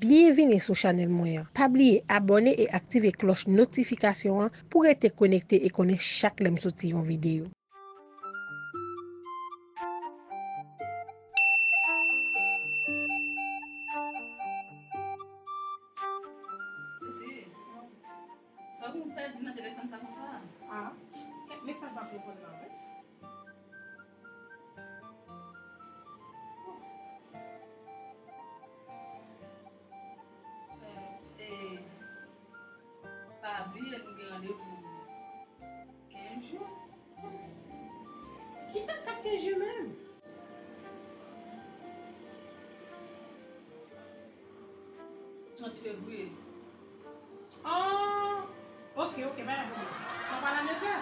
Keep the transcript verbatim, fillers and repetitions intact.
Byenvini sou chanèl mwen an. Pa bliye abòne e aktive klòch notifikasyon an pou w rete konekte e konnen chak lè m soti yon videyo. Sesi, sa w pèdi nan telefòn sa konsa? Ah, kèk mesaj m ap reponn nan, wi. Eh, pa bliye nou gen randevou kenz jou. Ki dat k ap kenz jou menm? Trant fevriye. Ah, ok, ok, pa gen pwoblèm. Ann pale a nevè.